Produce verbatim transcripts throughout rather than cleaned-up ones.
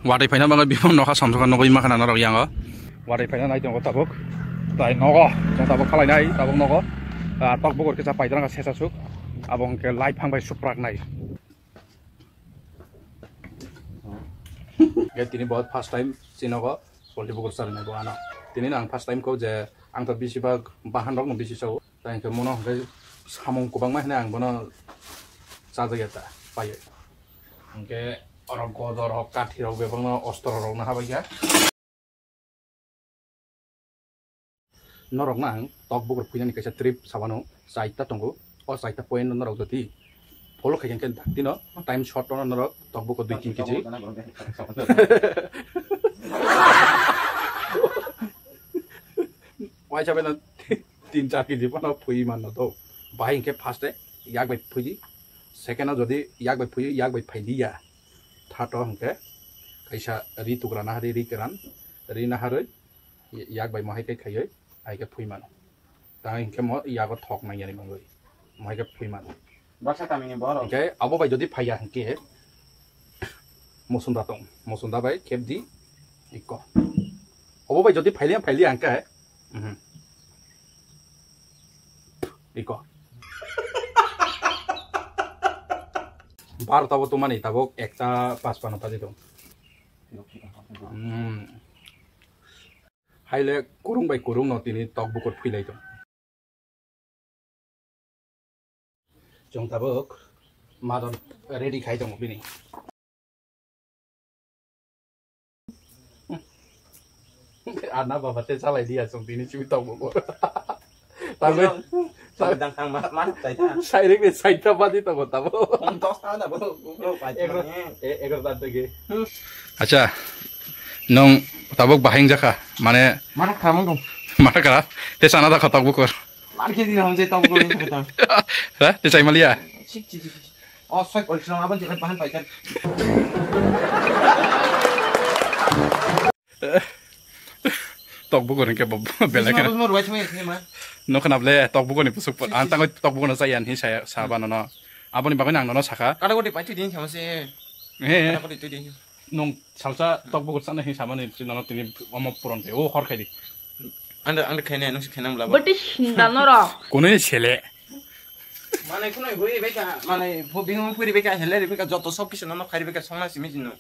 Watwi phaina bagwi bimang nokha samsokha nogwi makhana norok yango. Watwi phaina nai tongo tabuk. Tai nogo, jong tabuk khalai nai tabuk nogo. Ah, tok bukur kisa paidra sesa suk. Abo hwnkhe light phang bai suprak nai. Ge tini bo first time chinogo polti bukur sarnai bo ano. Tini ang first time ko je ang to bisi bag bahan rok no bisi sao. Tai hwnkhe mono hwnkhe samung kwbangma hinwi ang bono chajagya ta paiwi. Hwnkhe oro godor rok, kathi rok bebakno ostro rok no habaikha. Norokno ang tok bukur phuinani kaisa trip sabano chaita tongo. O chaita point no norok jodi follow khai khe dakti no time short no norok tok bukur dui tin kg. Waisa bai no tin char kg phano phui manno to. Bahai hwnkhe first e yak bai phuidi. Second o jodi yak bai phui, yak bai phai liya. Third o hwnkhe kaisa ri tukra naharwi, ri kwran, ri naharwi yak bai mohai khe khaiwi hai khe phui mano. Tang hwnkhe mo yago thok nang yani mangwi mohai khe phui mano. Baksa tamini borok. Hwnkhe abo bai jodi phaiya hwnkhe musunda tong, musunda bai khep di ikko. Abo bai jodi phailiya, phailiya hwnkhe, mhm. Ikko. Barota bo tumani tabuk ekta pachpano baji tong. Hmm. Haile kurung bai kurung no tini tok bukur philai tong. Chwng tabuk madon ready khai tongo bini. Ana baba te chalai dia chwng tini simi tok bukur. Tangwi. Tang tang ma ma tai ta. Sairik ni saita badi tongo tabo. Tong tos ta da bo. Egarota tegi. Acha. Nong tabuk bahing jaka. Mane. Mana khamang dong. Mana kara. Te sana da khatok bukur. Mar khe din hamjai tok bukur ni khatok. Ha? Te chai malia. Chik chik chik. Oh, soi kol chong abang jek bahan pai kan. Tok bukur hwnkhe bo belai kheno. Bukur ruwai thangwi thangwi ma. Nokh nable tok bukur ni pusuk pon. Ang tangwi tok bukur no chaya hinwi saya saba nono. Aboni bagwi ang nono sakha. Kada goti pai twi din khamse. He. Kada goti twi din. Nung salsa tok bukur sana hinwi samani nono tini omo puron khe o hor khaidi. Anda anda khaina nung khaina mla. Boti sinda norok. Kono sele. Manai khunui hui bai kha, manai bo bihung phuri bai kha, hele ri bai kha, joto sob kisa nono khai ri bai kha, songna simi sino.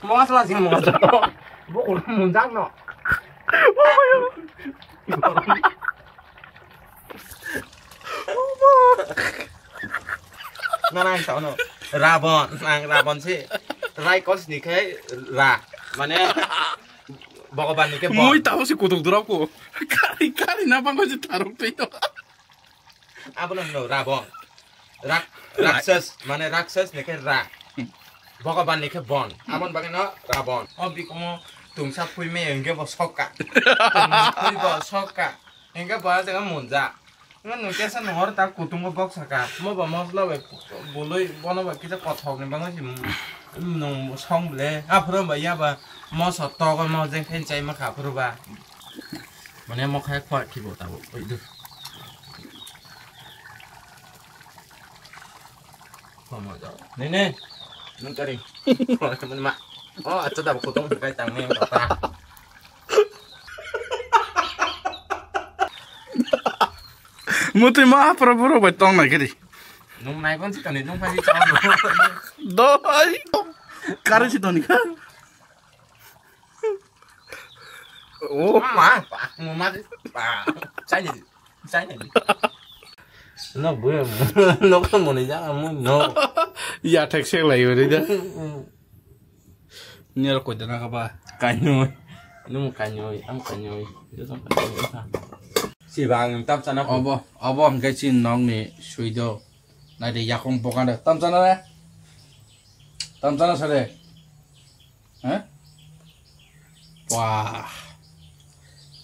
Mosla sing mosla. Bo ulo munjak no. Na na sao no. Rabon, nang Rabon si. Rai kos ni khai ra. Mane Bhagavan ni khe bon. Mui tabo se kutuk durap ko. Kari, kari na bangko se tharok twi to. Abono hino Rabon. Rak-, Rakshas, mane Rakshas ni khe ra. Bhagavan ni khe bon. Abon bagwi no Rabon. O bikomo tungsa phui me hwnkhe bo sokka. Tungsa phui bo sokka. Hwnkhe bo jaga munja. Nung nung kesa nung hor ta kutungo bok saka. Mo ba mosla bai boloi bono ba kisa kothok ni bango si nung song ble. Aphuru ba ya ba moso togo mo jeng khen chai ma kha phuru ba. Mane mo khai khwa khibo tabo. Oi du. Khwa mo ja. Ne ne. Nung kari. Khwa mo ma. Oh, acha da kutung kai tang ne ta. Mutui ma pro pro bai tong nai kiri. Nung nai kon si tani nung pai si tong. Doi. Kari si toni ka. Oh. Ma, ma, ma, ma, ma. Chai ni, chai ni. No, bu, no, no, mo ni ja, mo, no. Ya thek sek lai ri da. Ni aro koi dana ka ba? Kainwi. Nung kainwi, ang kainwi. Joto kainwi kha. Si bang tam sana ko. Obo, obo hwnkhe chini nokni suido. Naidi yakung bokano. Tam sana re? Tam sana sare? He? Wah.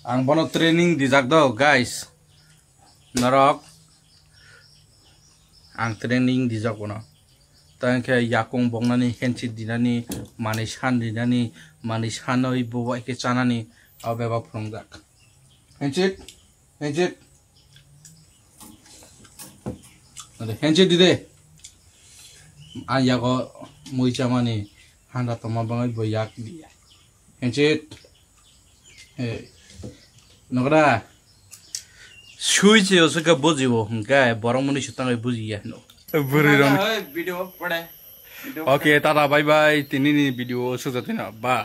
Ang bono training dijak do, guys. Norok ang training dijak bono. Tang khe yakung boknani, hensi dinani, manwi san dinani, manwi sanwi bo bai khe chanani, abo bebak phunukjak. Hensi, hensi. Ade, hensi dide. Ang yago mui chamani handa tongma bangwi bo yak liya. Hingse, eh, nogra sui se osaka bujibo, hingke borok muni sutangwi bujiya hino. Bwrwi rok. Video pore. Video. Okay, tata, bye bye. Tinini video sujatino. Bye.